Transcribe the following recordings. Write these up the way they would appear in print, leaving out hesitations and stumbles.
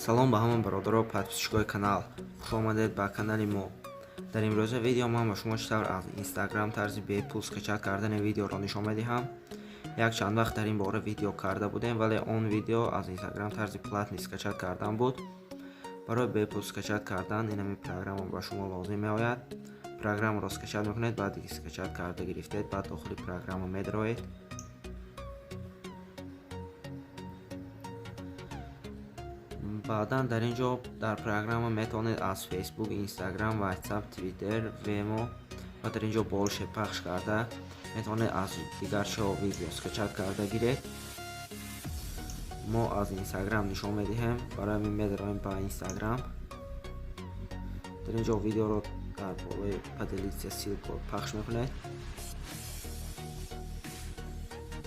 Салом ба ҳама бародаро, подписчикои канал. Хуш омадед ба канали мо. Дар имрӯза видео ман ба шумо чӣ тавр аз Инстаграм тарзи бепул скачать кардани видеоро нишон медиҳам. Як чанд вақт дар ин бора видео карда будем, вале он видео аз Инстаграм тарзи платный скачать кардан буд. Барои бепул скачать кардан ин ҳамин программа ба шумо лозим меояд. Программаро скачать мекунед, баъде ки скачать карда гирифтед, баъд дохили программа медароед. Баъдан дар ин ҷо дар программа метавонед аз Facebook, Instagram, WhatsApp, Twitter, Vimo ва дар ин ҷо больше пахш карда метавонед аз дигар ҷо видео скачать карда гиред. Мо аз Instagram нишон медиҳем, барои ҳамин медароем ба Instagram. Дар ин ҷо видеоро дар болои поделиться ссылку пахш мекунед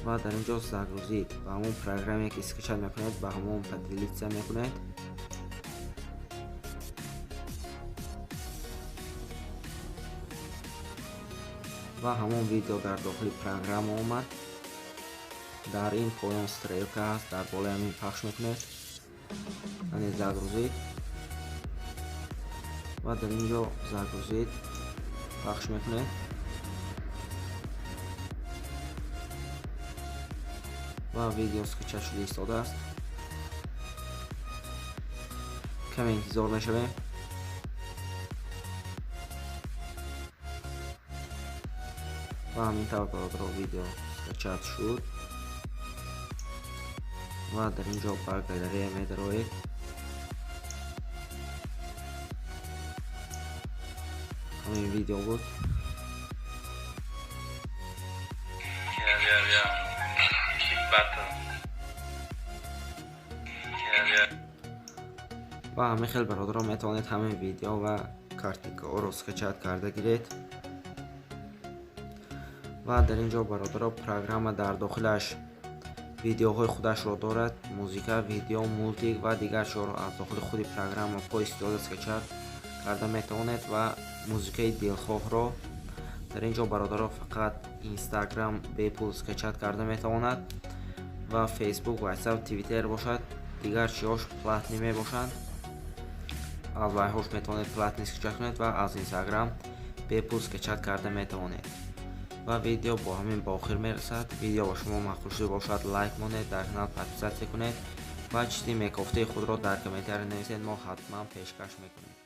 ва дар ин ҷо загрузить ба ҳамон программе ки скачать мекунед, ба ҳамон поделиться мекунед. Ва ҳамон видео дар дохили программа омад. Дар ин поён стрелка ҳаст, дар болои ҳамин пахш мекунед, яъне загрузить, ва дар ин ҷо загрузить пахш мекунед. Ва видео скачать шуда истодааст. Каме интизор мешавем. Ва ҳамин тавр, бародаро, видео скачать шуд ва дар ин ҷо ба галерея медароед. Ҳамин видео буд. Yeah, yeah. Kick battle. Yeah. Ва ҳамин хел, бародаро, метавонед ҳамин видео ва картинкаҳоро скачать карда гиред. Ва дар ин ҷо, бародаро, программа дар дохилаш видеоҳои худашро дорад, музыка, видео, мультик ва дигар чизҳоро аз дохили худи программа по истифода скачать карда метавонед ва музыкаи дилхоҳро. Дар ин ҷо, бародаро, фақат Инстаграм бепул скачать карда метавонад ва Фейсбук, Ватсап, Твиттер бошад, дигар чизҳош платный мебошанд. Аз вайҳош метавонед платный скачать кунед ва аз Инстаграм бепул скачать карда метавонед. Ва видео бо ҳамин ба охир мерасад. Видео ба шумо маъқул шуда бошад, лайк монед, дар канал подписаться кунед ва чизи мекофтаи худро дар комментария нависед, мо ҳатман пешкаш мекунем.